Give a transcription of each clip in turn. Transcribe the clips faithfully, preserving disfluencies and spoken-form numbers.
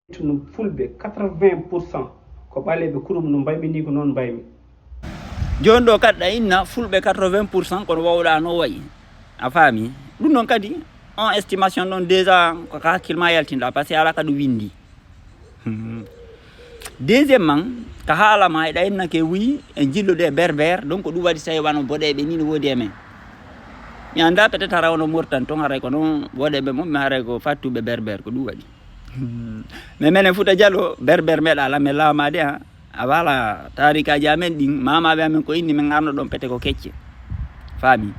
No fulɓe quatre-vingts pour cent ko ɓaleeɓe kurum, no mbaymi ni ko noon mbaymi. Jooni ɗo kadi ɗa inna fulɓe quatre-vingts pour cent kono wawɗa no wayi. A faami? Ɗum noon kadi, on estimation ɗon déjà ko ka hakkille ma yaltinɗa, parce que ala ka ɗum windi. Hmm. Deuxièmement, ka haala ma eɗa inna ke wi en jillude e berbère, donc ko ɗum waɗi tawi wano boɗeeɓe ni no woodi e men. Mi annda peut-être hara wono Mauritanie toon haray ko noon boɗeeɓe mum, mi haray ko fattuɓe berbère ko ɗum waɗi. Hmm. Mais menen Fouta Diallo, berbère meeɗa ala men laamaade, ha. A wala taarikaaji amen ɗin, maamaaɓe amen ko inni men arno ɗon pete ko kecce. Faami?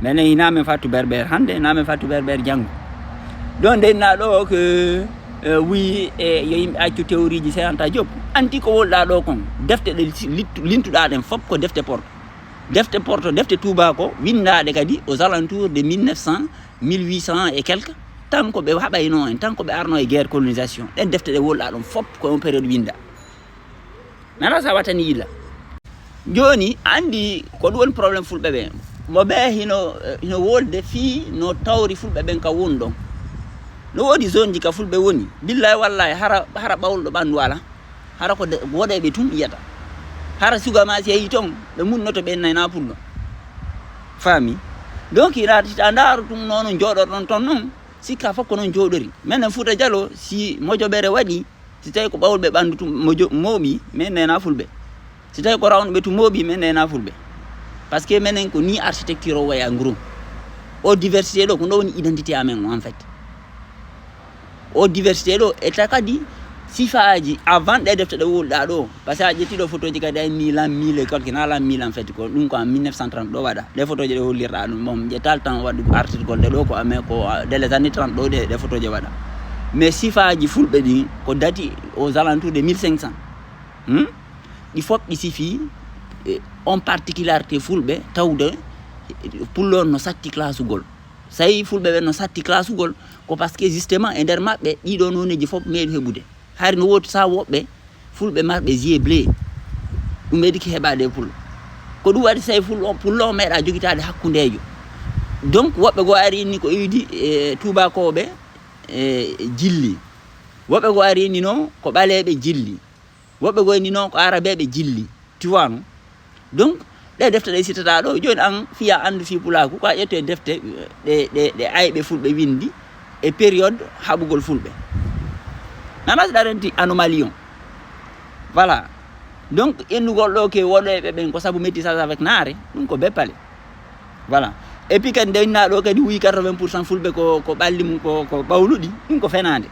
Menen hina men fattu berbère hannde, hina men fattu berbère janngo. Ɗon nde inna ɗo ko, eh, wi, eh, yo yimɓe accu théorie ji Cheikh Anta Diop. Anti ko wolɗa ɗo kon, defte ɗe littu-, lintuɗa ɗen fop ko defte porto. Defte porto, defte tuubako, winndaaɗe kadi aux alentours de mille neuf cents, mille huit cents et quelques, tan ko ɓe haɓayno en, tan ko ɓe arno e guerre colonisation. Ɗen defte ɗe wolɗa ɗon fop ko on période winnda. Mi ala sa wattani yilla. Jooni, a anndi ko ɗum woni problème fulɓe ɓe. Mo ɓe hino, hino wolde fii no tawri fulɓe ɓen ka woni ɗon. No woodi zone ji ka fulɓe woni. Billahi wallahi, hara, hara ɓawluɗo ɓanndu ala. Hara ko de-, woɗeeɓe tun yiyata. Hara suga ma si yehi ton, ɓe munnoto ɓe nayna pullo. Faami? Donc, ina, si a ndaaru tun noon jooɗorɗon ton noon, sikka fof ko noon jooɗori. Menen Fouta Diallo, si mojoɓere waɗi, si tawi ko ɓawluɓe ɓanndu tun mojo-, mooɓi, men nayna fulɓe. Si tawi ko rawnɓe tun mooɓi, men nayna fulɓe. Parce que menen ko ni architecture o wayi en gros. O diversité ɗo, ko ɗo woni identité amen o, en fait. O diversité ɗo, e ta kadi sifaaji avant ɗe defte ɗe wolɗa ɗo. Parce que a ƴetti ɗo photoji kadi ay Milan, mille et quelques, na lan mille en fait, ko ɗum ko en mille neuf cent trente ɗo waɗa. Ɗe photoji ɗe hollirɗa ɗum, bon, ƴetta le temps waɗu artirgol ɗe ɗo ko amen ko, ah, dès les années trente ɗo ɗe, ɗe photoji waɗa. Mais sifaaji fulɓe ɗin ko dati aux alentours de mille cinq cents. Hmm? Ɗi fof ɗi sifii, eh, on particularité fulɓe tawde, eh, pullo no satti klasugol. So tawi fulɓe ɓe no satti klasugol, ko parce que justement e nder maɓɓe ɗiɗo noneji fof meeɗi heɓude. Hari no woodi sa woɓɓe fulɓe marɓe yeux bleu, ɗum meeɗiki heɓade e pullo. Ko ɗum waɗi so tawi fullo, pullo o meeɗa jogitaade hakkundeejo. Donc woɓɓe goo ari inni ko iwdi e tuubakooɓe e jilli. Woɓɓe goo ari inni noon ko ɓaleeɓe jilli. Woɓɓe goo inni noon ko arabeeɓe jilli. Tu vois, non? Donc, ɗe defte ɗe sitata ɗo, jooni an fiya anndu fii pulaaku, ko a ƴettu e defte ɗe, ɗe, ɗe ayɓe fulɓe winndi e période haɓugol fulɓe. Nana si ɗa renti anomalie on. Voilà. Donc, innugol ɗo ke woɗeeɓe ɓen ko sabu métissage avec naare, ɗum ko beppale. Voilà. Et puis kadi nde inna ɗo kadi wi quatre-vingts pour cent fulɓe ko, ko ɓalli mum ko, ko ɓawluɗi, ɗum ko fenaande.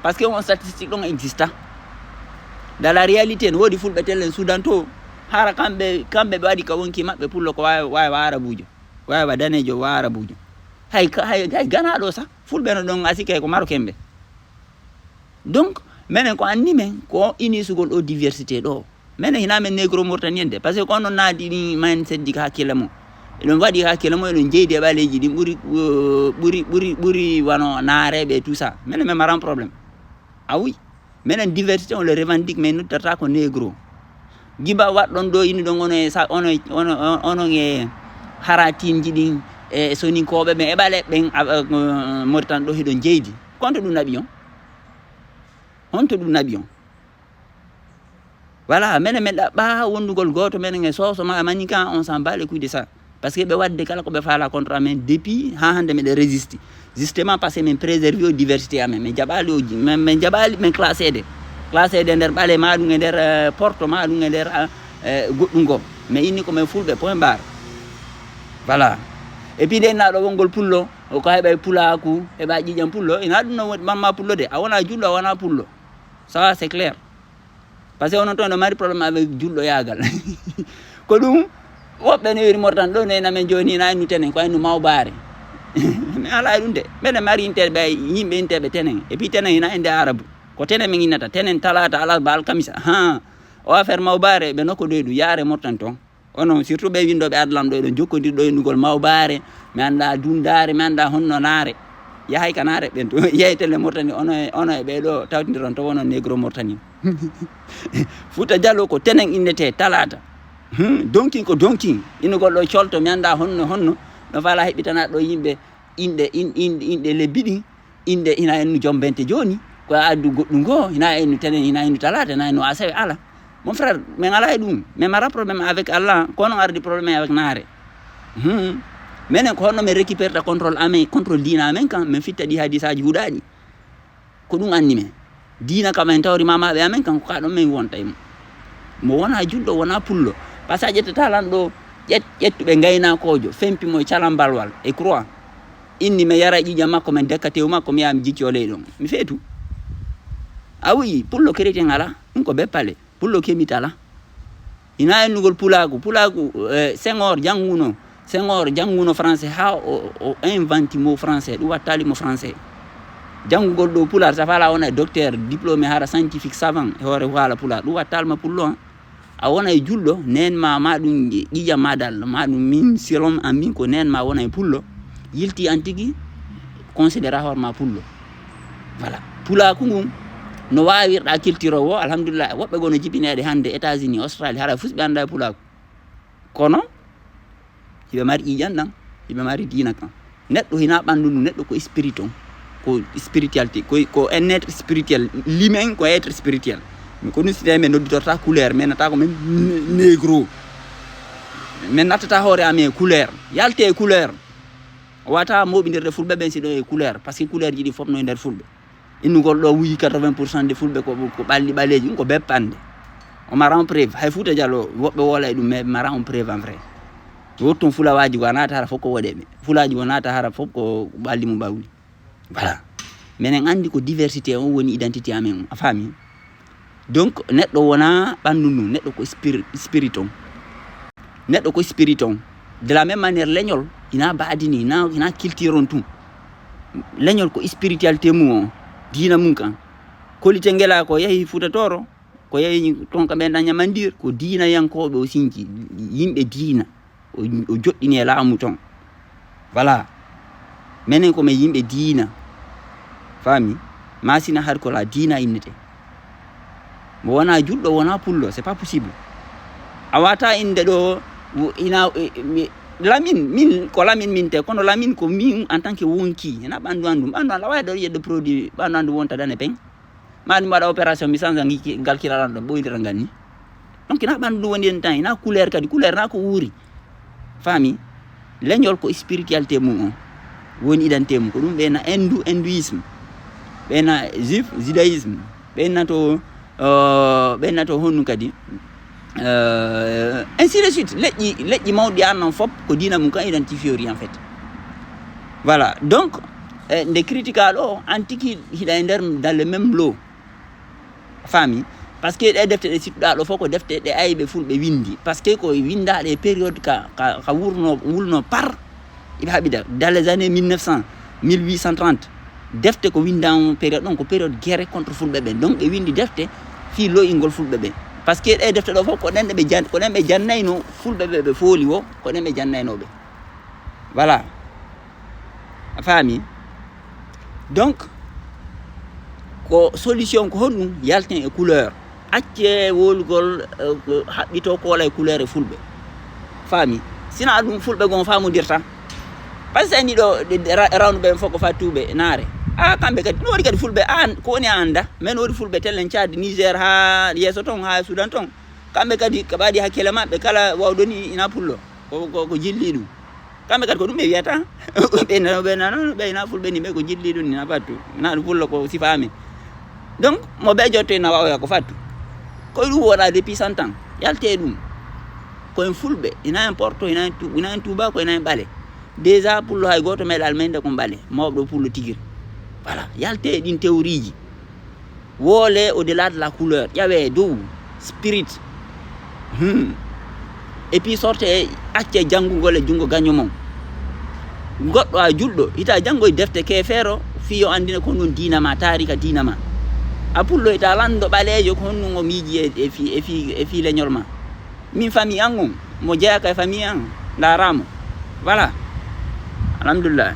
Parce que on statistique ɗon exista. Dans la réalité, no woodi fulɓe tellen Soudan to, hara kamɓe, kamɓe ɓe waɗi ka wonki maɓɓe pullo ko wawi, wawi wa arabujo, wawi wa danejo, wa arabujo. Hay ka, hay, hay Ghana ɗo sa, fulɓe no ɗon asike ko marocain ɓe. Donc, menen ko anni men, ko inisugol o diversité ɗo. Menen hina men négro mauritanien de, parce que ko onon naati ɗin mindset ji ka hakkille mo. Eɗon waɗi ka hakkille mo, eɗon jeydi e ɓaleeji ɗin ɓuri, uh, ɓuri, ɓuri, ɓuri wano naareɓe et tout ça. Menen men maran problème. Ah oui. Menen diversité, on le revendique, mais noddata ko négro. Giba waɗɗon ɗo ini ɗon ono e sa-, ono e, ono, ono, ono e haratinji ɗin e soninkoɓe ɓen e ɓale ɓen, a, a, uh, Mauritanie ɗo hiɗon jeydi. Konto ɗum naɓi on? Honto ɗum naɓi on? Voilà, menen men ɗaɓɓa wondugol gooto menen e soso ma manika, on s'en bat les couilles de ça. Parce que ɓe wadde kala ko ɓe faala contre amen depuis ha hande meɗen résisti. Justement parce que min préserve o diversité amen. Min jaɓali o ji-, min, min jaɓali min classé de. Classé de nder ɓale ma ɗum e nder, eh, porto ma ɗum e nder, eh, eh, goɗɗum goo. Mais inni ko men fulɓe point barre. Voilà. Et puis nde naɗo wongol pullo, o ko heɓa e pulaku, heɓa ƴiƴam pullo, ina ɗum no woni mamma pullo de. A wona julɗo, a wona pullo. Ça, c'est clair. Parce que onon ton no mari problème avec julɗo yaagal. Ko ɗum, woɓɓe no wiri Mortan ɗo, no ena men jooni, na ennu tenen, ko ennu mawbaare. Mi ala e ɗum de. Mbeɗa mari inteɓe, yimɓe inteɓe tenen. Et puis tenen ina ende Arabu. Ko tenen min innata, tenen talata, alarba, alkamisa. Ha. O affaire mawbaare, ɓe nokko ɗo e ɗum, yaare Mortan ton. Onon, surtout ɓe winndooɓe Adlam ɗo, eɗon jokkondir ɗo e nugol mawbaare, mi annda dundaare, mi annda honno naare. Yahay ka naare ɓen to. Yahay telle Mauritanie, ono e, ono e ɓee ɗo tawtindiron to wono négro Mauritanie. Fouta Diallo ko tenen innetee talaata. Hmm, donkin ko donkin. Inugol ɗo colto, mi annda honno, honno. No faala heɓɓitana ɗo yimɓe inɗe, in-, in-, inɗe lebbi ɗin. Innde ina ennu jombente jooni, Ko a addu goɗɗum goo, hina ennu tenen, hina ennu talaata, hina ennu asawe, ala. Mon frère, min alaa e ɗum. Min maraa problème avec Allah, ko onon ardi problème avec naare. Hmm. Menen ko honno min récupérta contrôle amen, contrôle diina amen kan, min fitta ɗi hadisaaji huɗaaɗi. Ko ɗum anni min. Diina kam en tawri maamaaɓe amen kan, ko kaa ɗon min wonta e mum. Mo wonaa julɗo, wonaa pullo. Par ce que a ƴettata lan ɗo, ƴet-, ƴettuɓe ngaynaakoojo, fempi mo e calambalwal, e croix. Inni mi yara ƴiiƴam makko, min dekka tew makko, mi yaha mi jiccoo ley ɗon. Mi feetu. A wi'i, pullo chrétien alaa, ɗum ko beppale. Pullo kemit alaa. Hina ennugol pulaagu. Pulaagu, eh, Senghor jannguno. Senghor jannguno français haa o, o inventi mo français. Ɗum wattaali mo français. Janngugol ɗo pulaar, ça fait alaa wona docteur, diplômé hara scientifique savant e hoore haala pulaar. Ɗum wattaali ma pullo, hein. A wona e julɗo, neen ma, ma ɗum ƴiiƴam ma dal, ma ɗum min, selon an min ko neen ma wona e pullo, yilti an tigi, considéra hoore ma pullo. Voilà. Pulaaku ngun, no waawirɗa kiltiro wo, alhamdulillah, woɓɓe goo no jibineede hannde États-Unis, Australie, hara fus ɓe anndaa e pulaaku. Kono, hiɓe mari ƴiiƴam ɗam, hiɓe mari diina kan. Neɗɗo hina ɓanndu ndu, neɗɗo ko spirit on, ko spiritualité, ko, ko un être spirituel, l'humain ko être spirituel. Mi ko ɗum si tawi min nodditorta couleur, min nata ko min ne-, négro. Min nattata hoore amen e couleur. Yalte e couleur. Wata moɓindirde fulɓe ɓen si ɗo e couleur, parce que couleur ji ɗi fof no e nder fulɓe. Innugol ɗo wuyi quatre-vingts pour cent de fulɓe ko, ko ɓalli ɓaleeji, ɗum ko beppande. O mara on preuve, hay Fuuta Jallo, woɓɓe woola e ɗum, mais mara on preuve en vrai. Wotton fulawaaji goo a naata hara fof ko woɗeeɓe. Fulaaji goo naata hara fof ko ɓalli mum ɓawli. Voilà. Minen anndi ko diversité on woni identité amen on. A faami? Donc, neɗɗo wona ɓanndu ndun, neɗɗo ko spir-, spirit on. Neɗɗo ko spirit on. De la même manière, leñol, hina baadini, hina, hina culture on tun. Leñol ko spiritualité mum on, diina mum kan. Kolite Ngela ko yahi Fuuta Tooro, ko yahi ton ka ɓen ɗan ñamandir, ko diinayankooɓe o sinci, yimɓe diina. O, o joɗɗini e laamu ton. Voilà. Menen ko men yimɓe diina. Faami? Masina har ko la diina innete. Mo wona julɗo, wona pullo, c'est pas possible. A wata inde ɗo, wo-, ina, e, e, mi, Lamin, min, ko Lamin min te, kono Lamin ko min en tant que wonki, hena ɓandu an ɗum. Ɓandu an la wawi ɗo yedde produit, ɓandu an ɗum wonta dane peŋ. Ma ɗum waɗa opération, mi sansa ngi-, ngal kiral an ɗon, ɓoylira ngal ni. Donc, ina ɓandu ɗum woni en tan, ina couleur kadi, couleur na ko wuuri. Faami? Leñol ko spiritualité mum on. Woni identité mum. Ko ɗum ɓe na hindu, hindouisme. Ɓe na juif, judaïsme. Ɓe na to, euh, ɓe na to honɗum kadi. Euh, ainsi de suite. Leƴƴi, leƴƴi mawɗi an non fop, ko diina mum kan identifiori en fait. Voilà. Donc, eh, nde critique a ɗo, an tigi hiɗa e nder dans le même lot. Faami? Parce que ɗe defte ɗe sittuɗa ɗo fof ko defte ɗe ayɓe fulɓe windi. Parce que ko windaɗe e période ka, ka, ka wurno, wulno par, iɓe haɓida, dans les années mille neuf cents, mille huit cent trente. Defte ko winda on période ɗon, ko période guerre contre fulɓe ɓen. Donc ɓe windi defte fii lo'ingol fulɓe ɓen. Parce que ɗe defte ɗo fof ko ɗen ɓe jan-, ko ɗen ɓe jannayno fulɓe ɓe, ɓe fooli wo, ko ɗen ɓe jannayno ɓe. Voilà. A faami? Donc, ko solution ko honɗum? Yalten e couleur. Accee wolugol, eh, ko haɓɓito koola e couleur e fulɓe. Faami? Sina ɗum fulɓe gon faamondirta. Par ce que ni ɗo, ɗe, ɗe ra-, rawnuɓe en fof ko fattuɓe naare. A, kamɓe kadi, no woni kadi fulɓe, an, ko woni a annda? Men woni fulɓe tellen Tchad, Niger, haa yeeso ton, haa Sudan ton. Kamɓe kadi, ko ɓaadi hakkille maɓɓe, kala wawɗo ni ina pullo. Ko, ko, ko jilli ɗum. Kamɓe kadi ko ɗum ɓe wiyata. Ɓe na, ɓe na, non, ɓe na fulɓe ni, ɓe ko jilli ɗum ni, na battu. Na ɗum pullo ko sifa amen. Donc, mo ɓe jotto ina wawya ko fattu. Ko ɗum wona depuis cent ans. Yalte ɗum. Ko en fulɓe, ina en porto, ina en tu-, ina en tuba, ko ina en ɓale. Déjà pullo hay goto meeɗa almende kon ɓale. Mawɗo pullo tigiri. Voilà. Yalte ɗin théorie ji. Woole au-delà de la couleur, ƴawee dow spirit. Hmm. Et puis sorte e acce janngugol e junngo gaño mon. Goɗɗo a julɗo, hita janngoy defte keefeero, fii yo anndine ko ɗum diina ma, taarika diina ma. A pullo hita lanndo ɓaleejo ko honɗum o miiji e, e fii, e fii, e fii leñol ma. Min famille an on, mo jeyaaka e famille an, ndaaraamo. Voilà. Alhamdulillah.